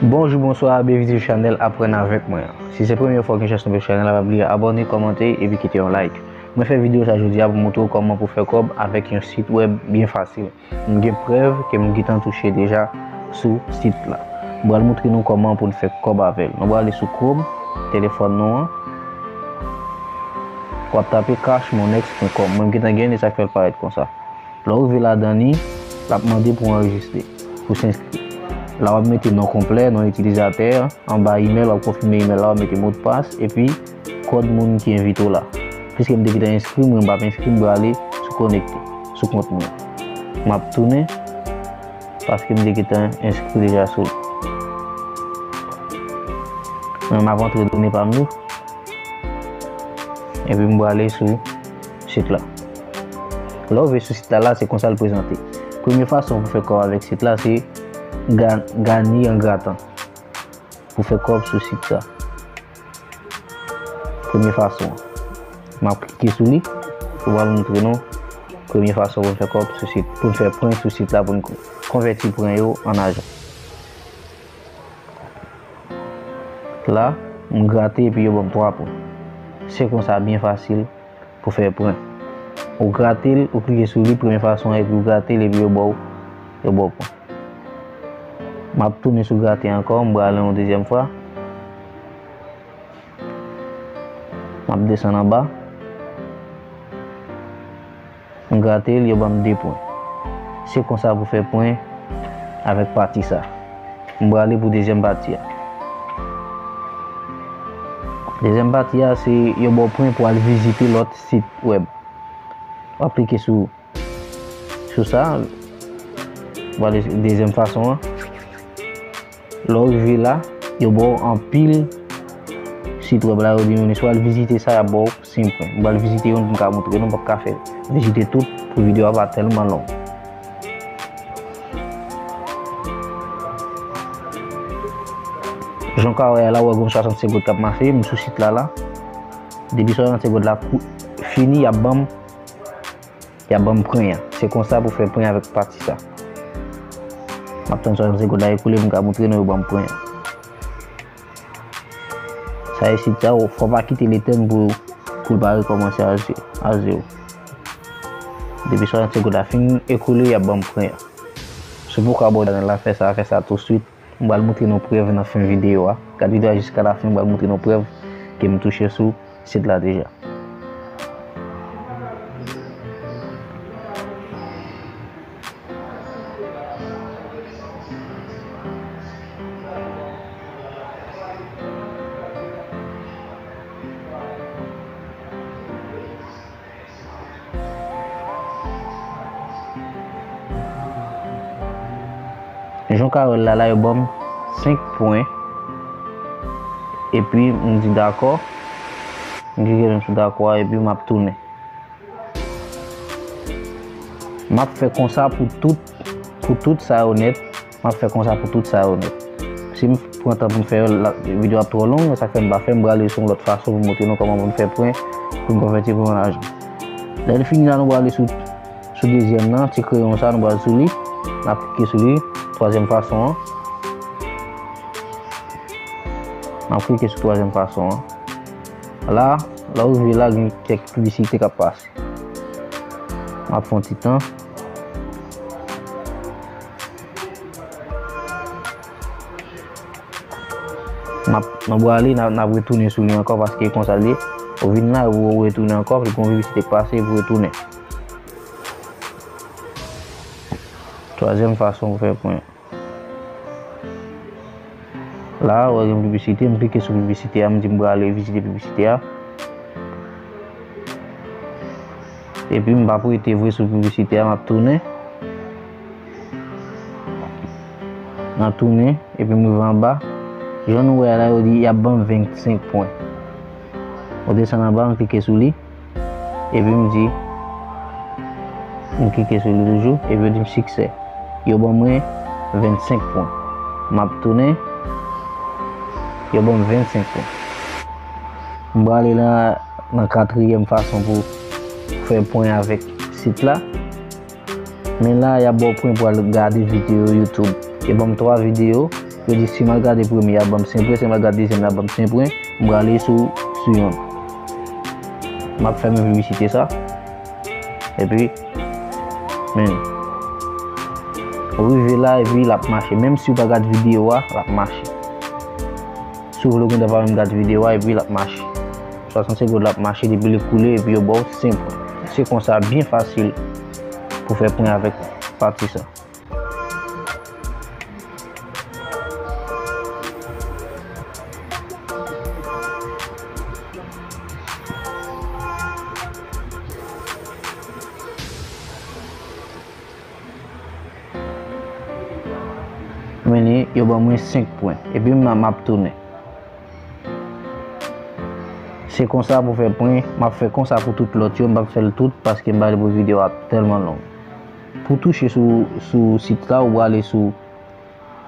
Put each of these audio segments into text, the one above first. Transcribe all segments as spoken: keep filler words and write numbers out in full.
Bonjou, bonswa, byenvini sou chanèl Aprann Avèk Mwen an. Si se premye fwa w gen chans tonbe sou chanèl la, pa bliye abòne, kòmante, epi kite yon like. Mwen fè videyo sa jodi a pou montre w kòman pou fè kòb avèk yon sit wèb byen fasil. M gen prèv ke m gentan touche deja sou sit la. M pral montre nou kòman pou n fè kòb avè l. Nou prale sou Chrome, telefòn nou an. W ap tape cash monex pwen kòm. Mwen, m gentan gen li, sa k fè l parèt konsa. Lè w rive ladan li, l ap mande pou w anrejistre, pou w enskri. La, w ap mete non konplè, non itilizatè, anba imèl, w ap konfime imèl la, w ap mete modpas, epi kòd moun ki envite w la. Piske m te gentan enskri, mwen, m p ap enskri, m prale sou konekte, sou kont mwen. M ap tounen, paske m te gentan enskri deja sou li. Mwen, m ap antre done pa m yo. Epi m prale sou sit la. Lè w rive sou sit la, la, se konsa l prezante. Premye fason pou fè kòb avèk sit la, se ga-, ganye an gratan. Pou fè kòb sou sit sa. Premye fason an. M ap klike sou li. Pou m al montre nou premye fason pou n fè kòb sou sit. Pou n fè pwen sou sit la, pou n ko-, konvèti pwen yo an ajan. La, m grate epi yo ban m twa pwen. Se konsa, byen fasil pou fè pwen. Ou grate l, ou klike sou li, premye fason an, epi ou grate l, epi yo ba w, yo ba w pwen. M ap tounen sou grate ankò, m prale yon dezyèm fwa. M ap desann anba. M grate l, yo ban m de pwen. Se konsa pou fè pwen avèk pati sa. M prale pou dezyèm pati a. Dezyèm pati a, se yo ba w pwen pou al vizite lòt sit wèb. W ap klike sou, sou sa. W prale dezyèm fason an. Lè w rive la, yo ba w anpil sit wèb la, yo di nou, si w al vizite sa, y ap ba w senk pwen. M pral vizite youn pou m ka montre nou, m p ap ka fè vizite tout pou videyo a pa tèlman long. Jan w ka wè a la, w wè gen swasannsenk gòd k ap mache, m sou sit la la. Depi swasannsenk gòd la kou-, fini, y ap ban m Y ap ban m pwen an. Se konsa pou fè pwen avèk pati sa. M ap tann swasannsenk gòd la ekoule pou m ka montre nou yo ban m pwen an. Sa isit sa, fò w pa kite l etenn pou, pou l pa rekòmanse a ze-, a zewo. Depi swasannsenk gòd la fin ekoule, y ap ban m pwen an. Si w poko abòne a chanèl la, fè sa, fè sa tousuit. M pral montre nou prèv nan fen videyo a. Gade videyo a jiska lafen, m pral montre nou prèv ke m touche sou sit la deja. Jan w ka wè l la, la yo ban m senk pwen. Epi m di dakò. M klike menm sou dakò a epi m ap tounen. M ap fè konsa pou tout, pou tout sa yo nèt. M ap fè konsa pou tout sa yo nèt. Si m pran tan pou m fè yo, la, videyo ap twò long, sa k fè m pa fè, m prale sou yon lòt fason pou m montre nou kòman pou n fè pwen, pou n konvèti pwen an lajan. Lè n fini la, nou prale sou, sou dezyèm nan, ti kreyon sa, nou pral sou li. N ap klike sou li, twazyèm fason an. N ap klike sou twazyèm fason an. La, lè w rive la, gen kèk piblisite k ap pase. M ap fè yon ti tan. N ap, n ap prale, n ap, n ap retounen sou li ankò paske konsa l ye. Ou vin la, ou retounen ankò, pou gon piblisite k pase, pou retounen. Twazyèm fason pou fè pwen. La, ou wè gen piblisite, m klike sou piblisite a, m di m prale vizite piblisite a. Epi m p ap rete vre sou piblisite a, m ap tounen. M ap tounen, epi m rive anba. Jan nou wè a la, yo di y ap ban m vennsenk pwen. Ou desann anba, m klike sou li. Epi m di, m klike sou li toujou, epi yo di m siksè. Yo ban mwen vennsenk pwen. M ap tounen, yo ban m vennsenk pwen. M prale nan, nan katriyèm fason pou fè pwen avèk sit la. Men la, y ap ba w pwen pou al gade videyo YouTube. Yo ban m twa videyo, Yo di si m al gade premye a ban m senk pwen, si m al gade dezyèm la ban m senk pwen, m prale sou, sou yonn. M ap fèmen piblisite sa. Epi, men, ou rive la epi l ap mache. Menm si w pa gad videyo a, l ap mache. Si w vle w gen dwa pa menm gad videyo a epi l ap mache. Swasannsenk goud l ap mache depi li koule epi yo ba w senk pwen. Se konsa byen fasil pou fè pwen avèk pati sa. Men li, yo ban mwen senk pwen. Epi m, m ap tounen. Se konsa pou fè pwen, m ap fè konsa pou tout lòt yo, m p ap fè l tout paske m pa vle pou videyo a tèlman long. Pou touche sou, sou sit la, ou prale sou,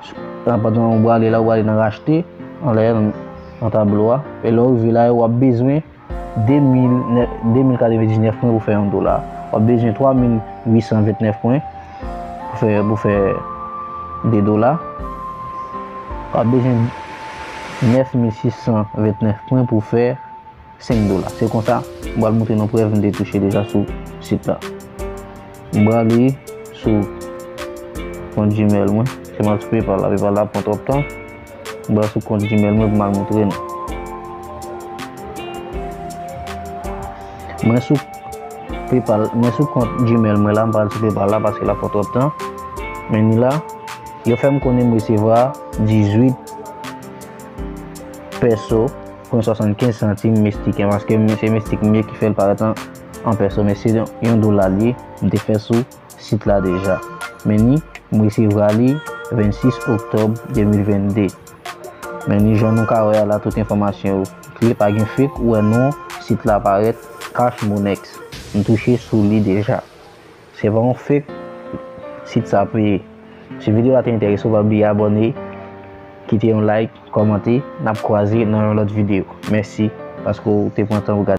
sou, pandan ou prale la, ou prale nan rachte, anlè, nan, nan tablo a. E lè w rive la, w ap bezwen de mil, de mil katrevendiznèf pwen pou fè yon dola. W ap bezwen twa mil uit san vennèf pwen pou fè, pou fè de dola. W ap bezwen nèf mil sis san vennèf pwen pou fè senk dola. Se konsa, m pral montre nou prèv m te touche deja sou sit la. M prale sou kont Gmail mwen. Se m al sou PayPal la. PayPal la pran twòp tan. M pral sou kont Gmail mwen pou m al montre nou. Mwen sou PayPal, mwen sou kont Gmail mwen la, m pral sou PayPal la paske l ap pran twòp tan. Men ni la, yo fè m konnen m resevwa dizuit pèso pwen swasannkenz santim mestiken, paske m, se mestik m ye ki fè l parèt an, an pèso, men se yon, yon dola l ye, m te fè sou sit la deja. Men ni, m resevwa li vennsis oktòb de mil vennde. Men ni jan nou ka wè a la, tout enfòmasyon yo kle, pa gen fake, ou wè non sit la parèt, Cash Monex. M touche sou li deja. Se pa yon fake, sit sa peye. Si videyo a te enterese w, pa bliye abòne, kite yon like, kòmante, n ap kwaze nan yon lòt videyo. Mèsi paske w te pran tan pou gade.